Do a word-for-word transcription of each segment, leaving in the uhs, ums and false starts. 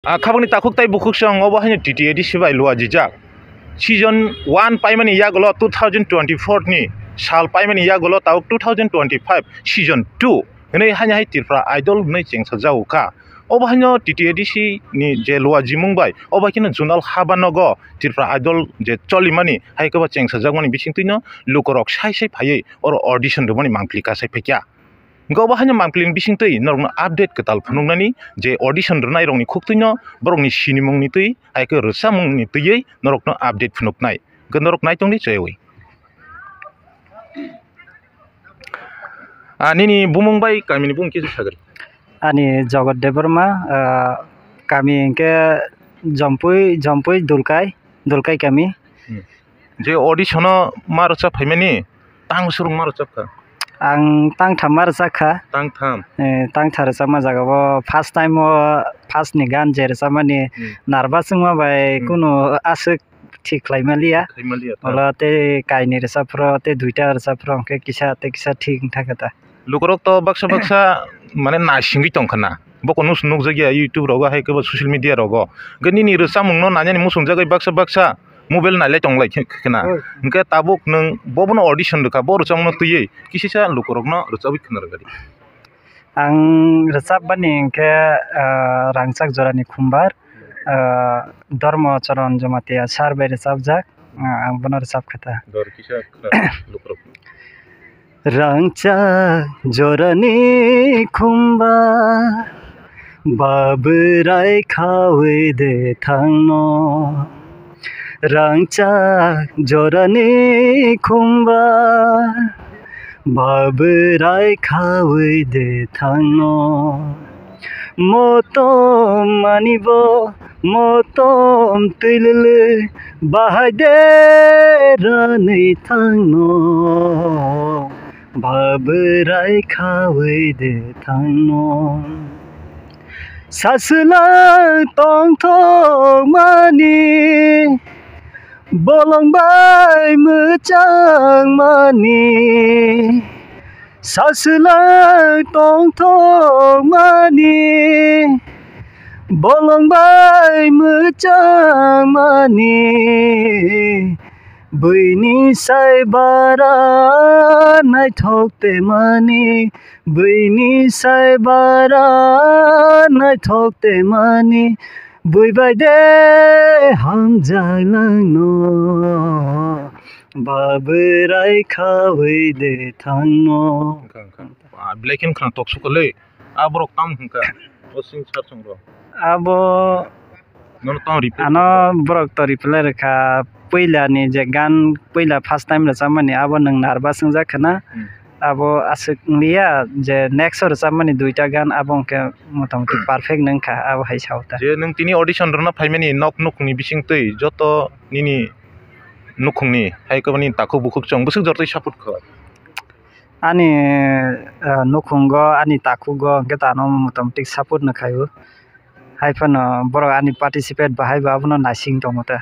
Ah, khabangni takhuk tai bukhuk song obo haino T T A D C bai luajijak. Season one paimani yagulo two thousand twenty-four ni sal paimani yagulo tabuk two thousand twenty-five season two hinwi haino hai Tripura Idol hinwi chengsajago kha. Obo haino T T A D C ni je luajimung bai obo haino Zonal Habanogo Tripura Idol je cholimani hai khe bo chengsajakmani bisingtwino lukurok sai sai phaiwi oro audition rwmani mangpili kasai phaikha. Hingke obo haino mangpili ni bisingtwi norokno update kwtal phunuknani je audition rwnairokni khuktwino borokni sinimungni twi hai khe rwchapmungni twiwi norokno update phunuknai. Hingke norok naitongdi chaywi. Ah, nini bumung bai kamini bumung kisa sagri. Ani Jogot Debbarma, ah, kami hingke Jompui, Jompui Dulkai, Dulkai kami. Hmm. Je audition o ma rwchap phaimani, tang swrwng ma rwchap kha? Ang tang tham ma rwchap kha. Tang tham? Eh, tang tham rwchapma jaga o first time o first ni gan je rwchapmani Hmm. nervous wngma bai Hmm. kunu aswk thik khlai maliya. Khlai maliya, ta. Olo tei kainwi rwchap phro, tei duita rwchap phro, hwnkhe kisa tei kisa thik wngkha khe ta. Lukurok to baksa baksa mane naisingwi tongkha na. Boko nus-, nukjakya YouTube rogo, hai khe bo social media rogo. Hwnkhe nini rwchapmungno nainani muchungjagwi baksa baksa mobile nailai tonglai khe, khe na. Oi. Hwnkhe tabuk nwng bobono audition rwkha, bo rwchapmungno twiwi kisisa lukurokno rwchabwi khna rwkha di. Ang rwchapmani hwnkhe, ah, Rangchak Jorani Khumbar, ah, Dharma Charan Jamatia sir bai rwchapjak, ah, ang bono rwchap kha ta. Dor kisa khna lukurok. Rangchak jorani khumba, babwrai khawi de thangno. Rangchak jorani khumba, babwrai khawi de thangno. Motom ani bo, motom twilili, bahai de rani thangno. Babwrai khawi de thangno. Saswlak tongthokmani, bolong bai mwchangmani. Saswlak tongthokmani, bolong bai mwchangmani. Buini sai bara naithok temani, buini sai bara naithok temani, bui bai de hamjak langno, babwrai khawi de thangno. Wngkha, wngkha. Ba, belai kheno khwna tok sukalei. A borok tamo hwnkha, o sing sar song rw. Abo Nono tamo reply ano kha? Borok to reply rwkha, puila ni je gan puila first time rwchapmani abo nwng nervous wngjak khwna. Hmm. Abo aswk wngliya je next o rwchapmani duita gan abo hwnkhe motamuti perfect nw wngkha, abo hai sao ta. Je nwng tini audition rwna phaimani nok nukhungni bisingtwi joto nini nukhungni hai kwbani takhuk bukhuk chwng bwswk jortwi support kho? Ani, eh, nukhungo, ani takhugo hwnkhe ta ano motamuti support no khaio. Hai phano borok ani participate bahai bo abono naising tongo ta.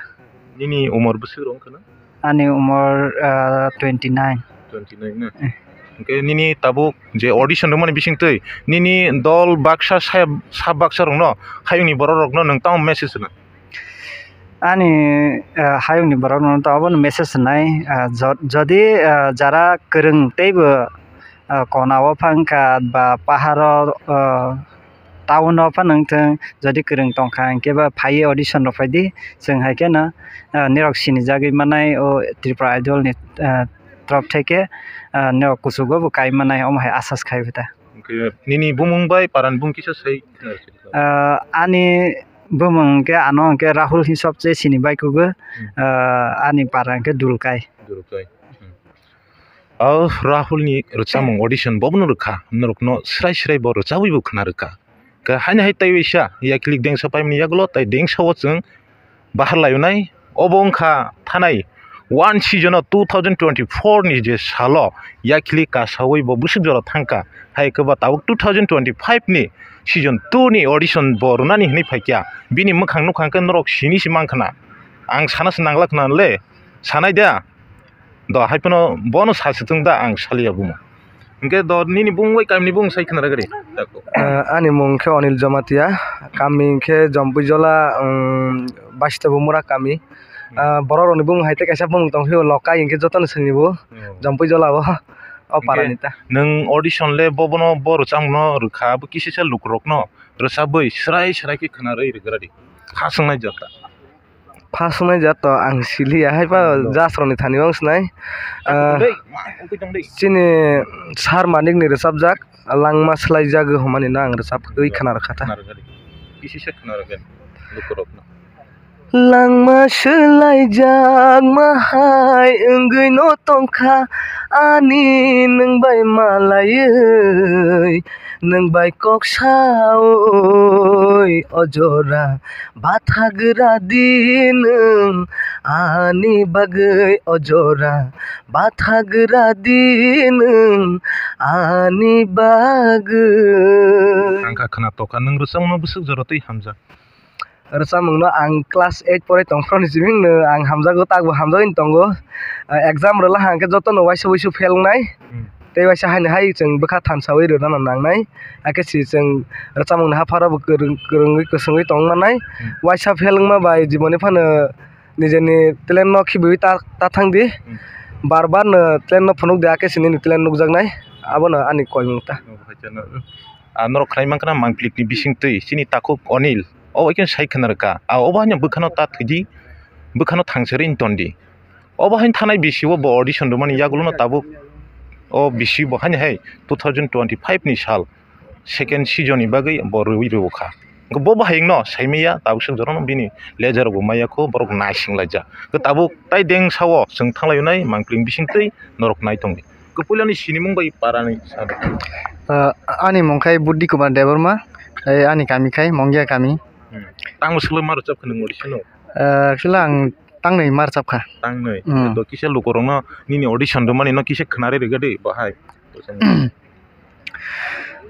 Nini umor bwswk rok wngkha na? Ani umor, ah, twenty nine. Twenty nine na? Eh. Hwnkhe nini tabuk je audition rwmani bisingtwi nini dol baksa sa, sa baksa rokno hayungni borok rokno nwng tamo message rwna? Ani, ah, hayungni borok rokno to abono message rwnai, ah, jo-, jodi, ah, jara kwrwng teibo ah, kona o pha wngkha ba paharo, ah, town o phano wngthung, jodi kwrwng tongkha hwnkhe ba phaiwi audition rok phaidi, chwng hai kheno, ah, norok sinijagwi manai o Tripura Idol ni, ah, torop theke, ah, norok kuchugo bo kai manai omo hai asas khai bo ta. Hwnkhe nini bumung bai parani bumung kisa sai khna rwchapdi. Ah, ani bumung hwnkhe ano hwnkhe Rahul hinwi sobse sini bai kugo, Hmm. ah, ani para hwnkhe Dulkai. Dulkai. Hmm. O Rahul ni rwchapmung audition bo bono rwkha, norokno srai srai bo rwchabwi bo khna rwkha. Khe haino hai taiwi sa yakilik dengsa paimani yagulo tai dengsa o chwng bahar laionai. Obo wngkha thanai one season o two thousand twenty-four ni je salo yakilik kasawi bo bwswk jora thangkha. Hai khe ba tabuk two thousand twenty-five ni season two ni audition bo rwnani hinwi phaikha. Bini mwkhang nukha khe norok sini si mankha na. Ang sana se nangla khna le sanai da. Do hai phano bono sa se thung da ang saliya bumo. Hwnkhe do nini bumung bai kamini bumung sai khna rwgadi. Ah, ani mung khe Onil Jamatia, kami khe Jompuijola, um, Baistabo Mura kami. Ah, borok rokni bumung hai tei kaisa bumung tong phio, Lokai hwnkhe jotono sinibo, hmm, Jompuijola o, o hwnkhe parani ta. Nwng audition le bo bono bo rwchapmungno rwkha, abo kisisa lukurokno rwchapwi swrai swrai khe khna rwi rwgradi. Kha swngnai jota. First nai jat to ang siliya, hai pa, hmm, judge rokni thani wng swnai. Ah, tongdei, ma, wngwi tongdei. Chini Sir Manik ni rwchapjak Langma Swlaijak hwnmani no ang rwchapwi khna rwkha ta. Khna rwkha di. Kisisa khna rwkha di lukurokno. Langma swlaijakma hai wngwi no tongkha ani nwng bai malaiwi. Nwng bai kok sawi o jora bathagra di nwng ani bagwi, o jora bathagra di nwng ani bagwi. Ang kha khna tokha, nwng rwchapmungno bwswk jora twi hamjak. Rwchapmungno ang class eight porai tongphuru ni simi no ang hamjago, takbo hamjagwi tongo. Ah, exam rwla hwnkhe jotono waisa wuisu fail wngnai. Hmm. Tei waisa haino hai chwng bwkha thansawi rwna nangnai. Hakhe se chwng rwchapmungni hapharo bo kwrwng, kwrwngwi kwswngwi tong mannai. Hmm. Waisa fail wngma bai jiboni phano nijeni talent no khibiwi ta, ta thang di. Hmm. Bar bar no talent no phunuk di, hakhe se nini talent nukjaknai. Abono ani koimung ta. Oh, hai chana. Ah, norok khnai mankha na mangpili ni bising twi chini takhuk Onil. O bai khe sai khna rwkha. Ah, obo haino bwkhano ta thwidi, bwkhano thangsarwi tondi. Obo haino thanai bisi o bo audition rwmani yagulo no tabuk o bisi bo haino hai two thousand twenty-five ni sal second season ni bagwi bo rwui rwkha. Bo bo hayungno saimaya tabuk swk jorano bini leja rok bo maya kho borok naising laijak. Tabuk tai deng sao chwng thanglai nai mangpili bising twi norok nai tongdi. Kwpwilani sinimung bai parani sadi. Ah, ani mung khai Buddhi Kumar Debbarma, eh, ani kami khai Mongia kami. Hmm. Tangbo swlwi ma rwchapkha nwng audition o? Ah, actually ang tangnwi ma rwchapkha. Tangnwi? Hmm. To kisa lukurokno nini audition rwmani no kisa khwnarwi rwgadi bahai.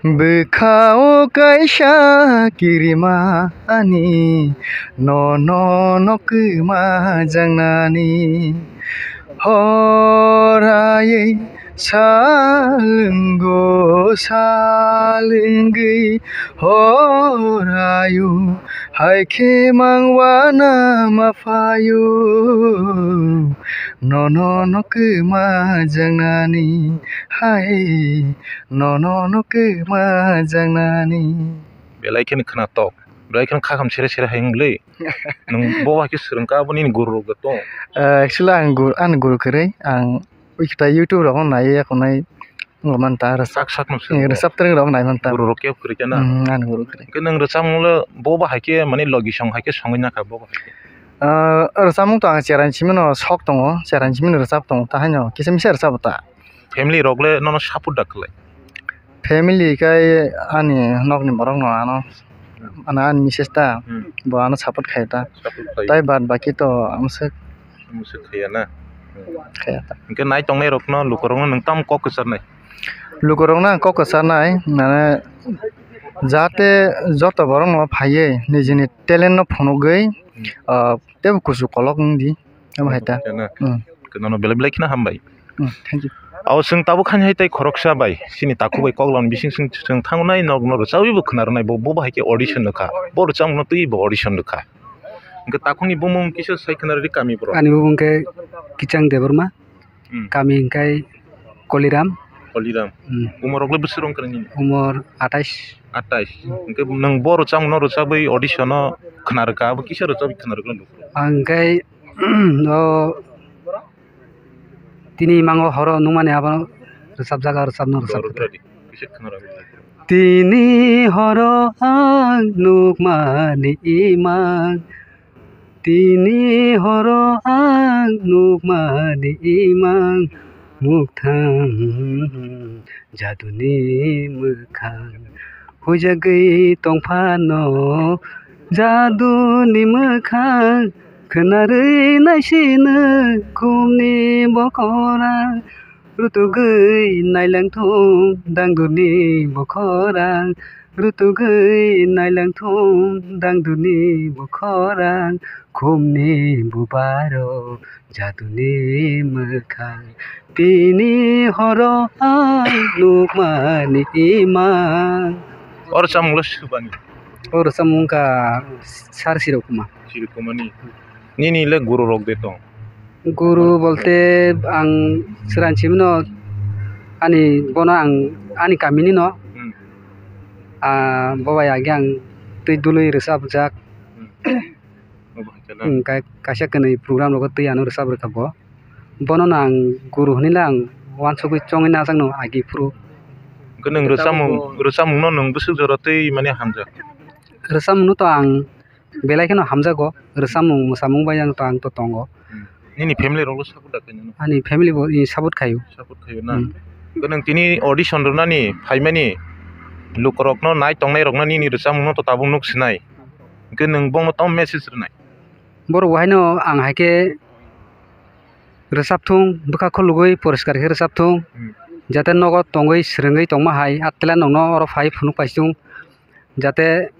Bwkhao kaisa kirima ani, nono no kwma jangnani. Horaiwi salwngo, salwngwi horaio, hai khe mang wana ma phaio, nono no kwma jangnani, hai nono no kwma jangnani. Belai kheno khna tok, belai kheno kha kham sere sere hai wng le. Nwng bo bai khe swrwng kha, abo nini guru rok tong? Eh, actually ang guru, ani guru kwrwi, ang ui khe ta YouTube rok naiwi yakhunai wng man ta rwchap. Sak sak no swrwng. Eh, rwchap twrwng rok nai man ta. Guru rok kebo kwrwi khe na? Hmm, ani guru kwrwi. Hwnkhe nwng rwchapmung le bo bai hai khe mane logi song hai khe songwi nakha bo bai hai khe? Ah, rwchapmung to ang cherai simi no sok tongo, cherai simi no rwchap tongo, ta haino kisa misa rwchap ta. Family rok le nono support da khlai? Family kai ani nokni borok no ano, ano ani misses ta, hmm, bo ano support khai ta. Support khai. Tai bad baki to amswk. Amswk khaiya na? Khaiya ta. Hwnkhe nai tongnai rokno, lukurokno nwng tamo kok kwcharnai? Lukurokno ang kok kwcharnai, mane, jate joto borok no phaiwi nijini talent no phunugwi, hmm, ah, teibo kuchuk kolok wng di. Omo hai ta. Kheno. Hmm. Kheno belai belai kheno hambai. Hmm, thank you. Abo chwng tabuk hani hai tei khoroksa bai, chini takhuk bai kok lam bising chwng, chwng thangnai, nok, nok rwchapwi bo khna rwnai, bo, bo bahai khe audition rwkha, bo rwchapmungno twiwi bo audition rwkha. Hwnkhe takhukni bumung kisa sai khna rwdi kami borok. Ani bumung khe Kichang Debbarma, hmm, kami hwnkhe Koliram. Koliram. Hmm. Umor rok le bwswk rwng kha nini? Umor atais. Atais. Hwnkhe nwng bo rwchapmungno rwchapwi audition-o khna rwkha, abo kisa rwchapwi khna rwkha? Ang khe o tini imango horo nukmani abo rwchapjak, rwchapno rwchapjak. Kisa khna rwdi. Tini horo ang nukmani imang, tini horo ang nukmani imang, mukthang jaduni mwkhang. Huijagwi tongphano jaduni mwkhang, khwnarwi naisino khumni bokhorang, rutugwi nailangthung dangdurni bokhorang, Rutugwi nailang thung dangduni bukhorang, khumni bubaro jaduni mwkhang, tini horo ang nukmani imang. Oro chamunglo swbani? Oro chamung wngkha sar sirok kuma. Sirok kumani. Nini le guru rok de tong? Guru bolte ang chwraini simi no, ani bono ang ani kamini no. Hmm. Ah, bo bai age ang twi dului rwchapjak. Hmm. Obo hai khe na? Hmm, kai-, kaisa kwnwi program rogo twi ano rwchap rwkha bo. Bono no ang guru hwnwi le ang uansugwi chongwi najakno agi phuru. Hwnkhe nwng rwchapmung, rwchapmungno nwng bwswk jora twi mani hamjak? Rwchapmungno to ang belai kheno hamjago, rwchapmung mwsamung bai ang to, ang to tongo. Hmm. Nini family rokbo support da khainai? Ani family bo, eh, support khaio. Support khaio na? Hmm. Hwnkhe nwng tini audition rwnani phaimani lukurokno nai tongnai rokno nini rwchapmungno to tabuk nuk sinai. Hwnkhe nwng bongno tamo message rwnai? Borok bo haino ang hai khe rwchap thung, bwkha khulugwi poriskar khe rwchap thung. Hmm. Jate nogo tongwi swrwngwi tongma hai, attwla nokno oro phai phunuk paisung. Jate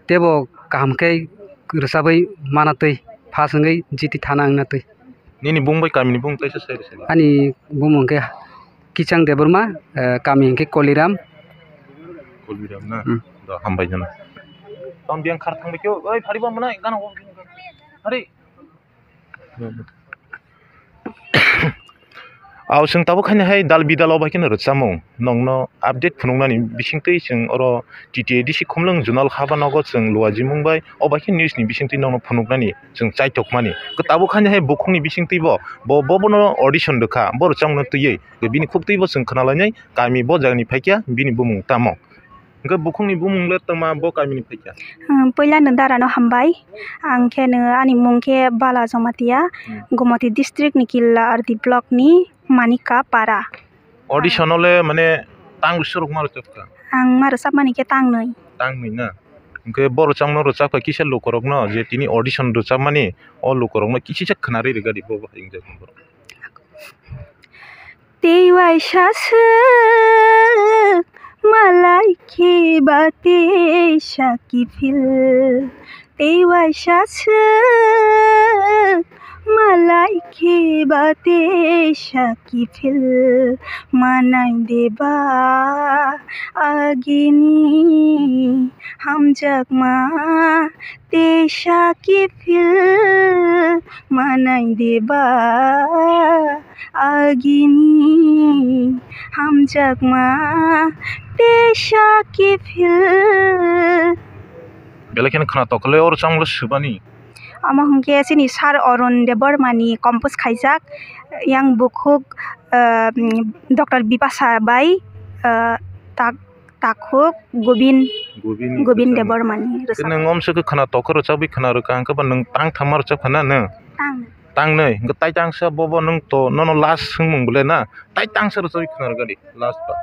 teibo kaham khe rwchabwi mana twi, first wngwi G T thana wngna twi. Nini bung bai kamini bung teisa sai rwchapnai? Ani bumung khe Kichang Debbarma, eh, kami hwnkhe Koliram. Koliram na? Hmm. Do, hambai jana. Tong biang khar thangbai kyo, oi, phari bo mwnai, gana bo. Hari. Aw, chwng tabuk haino hai dal bidal o bai kheno rwchapmung nokno update phunuknani bisingtwi chwng oro T T A D C Khumlwng zonal haba nogo chwng luajimung bai o bai khe news ni bisingtwi nokno phunuknani chwng chaithokmani. Tabuk haino hai bukhukni bisingtwi bo, bo, bo bono audition rwkha, bo rwchapmungno twiwi bini khuktwi bo chwng khwnalainai, kami bo jagani phaikha, bini bumung tamo. Hwnkhe bukhukni bumung le tongma bo kamini phaikha? Hmm, puila no dara no hambai. Ang khe no ani mung khe Bala Jamatia, Hmm. Gomoti district ni Killa R D block ni Manika Para. Audition o le mane tang suruk ma rwchapkha? Ang ma rwchapmani khe tangnwi. Tangnwi na? Hwnkhe bo rwchapmung no rwchapkha kisa lukurokno je tini audition rwchapmani o lukurokno kisisa khwnarwi rwgadi bo bo hai wngjak borok. Tei waisa swk malai khe ba teisa kiphil. Tei waisa swk malai khe ba teisa kiphil. Manai de ba agini hamjakma teisa kiphil, manai de ba agini hamjakma teisa kiphil. Belai kheno khwnatok le oro chwngno swbani. Omo hwnkhe chini sir Arun Debbarma ni compose khaijak yang bukhuk, ah, Doctor Bipasa bai, ah, tak Takhuk Gobin, Gobin Gobin Debbarmani. Nwng omswk khwnatok khe rwchapwi khwna rwkha, hwnkhe ba nwng tang thamma rwchapkha na nwng? Tang. Tangnwi, hwnkhe tai tangsa bobo nwng to nono last swngmung bole na? Tai tangsa rwchapwi khwna rwkha di, last ba.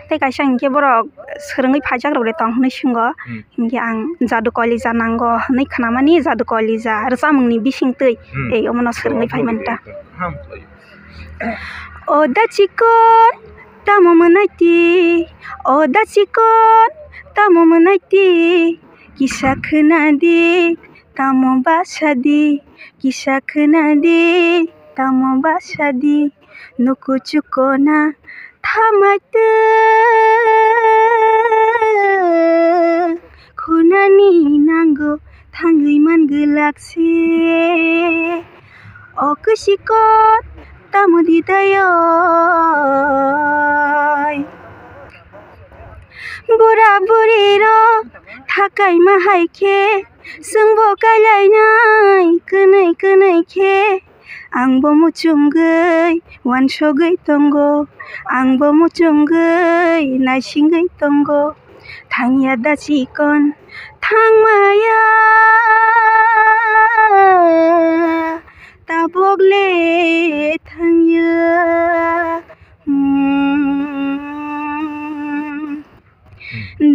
Tei kaisa hwnkhe borok swrwngwi phaijak rok le tong hwnwi swngo. Hmm. Hwnkhe ang Jadu Kolija nango hwnwi khwnamani, Jadu Kolija rwchapmungni bisingtwi. Hmm. Tei omono swrwngwi phaimani ta. Ham khlai. O da chikon, tamo mwnai ti? O da chikon, tamo mwnai ti? Kisa khwna di, tamo basa di. Kisa khwna di, tamo basa di. Nuku chukona thamai twi khunani nango thangwi man gwlak se. O kwsikot tamo di dayoi? Bura buri rok thakai ma hai khe, chwngbo kailainai kwnwi kwnwi khe. Angbo muchungwi wansugwi tongo, angbo muchungwi naisingwi tongo. Thangya da chikon thangmaya, tabok le thangya. Hmm.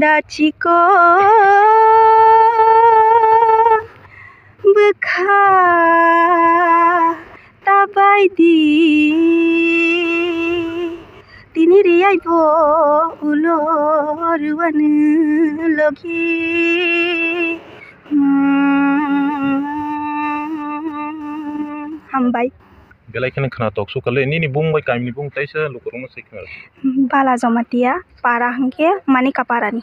Da chikon bwkha ta bai di. Tini Riyai bo ulo ruwanu logi. Hambai. Belai kheno khwna tok sukha le, nini bung bai kamini bung taisa lukurokno sai khwna. Bala Jamatia para hwnkhe Manika parani.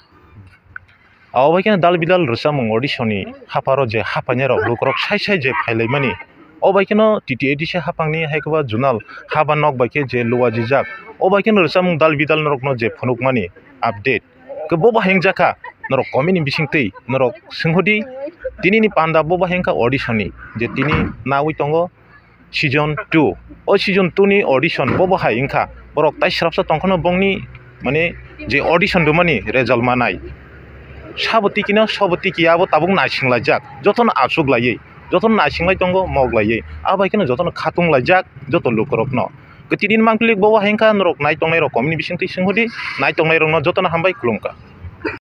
Abo bai kheno dal bidal rwchapmung audition ni hapharo je haphainairok lukurok sai sai je phailaimani. O bai kheno T T A D C haphangni hai khe ba zonal haba nok bai khe je luajijak. O bai kheno rwchapmung dal bidal norokno je phunukmani update. Khe bo bahai wngjakha norok comment ni bisingtwi norok swnghodi tinini panda bo bahai wngkha audition ni je tini nawi tongo season two. O season two ni audition bo bahai wngkha borok tai srapsa tongkhano bongni mane je audition rwmani result manai. Sabo tikino sabo tiki abo tabuk naisinglaijak jotono achuk laiwi jotono naisinglai tongo mok laiwi abo hai kheno jotono khatung laijak joto lukurokno. Kwtwini mangpili bo bahai wngkha norok nai tongnairok comment ni bisingtwi swnghodi nai tongnairokno jotono hambai khulumkha.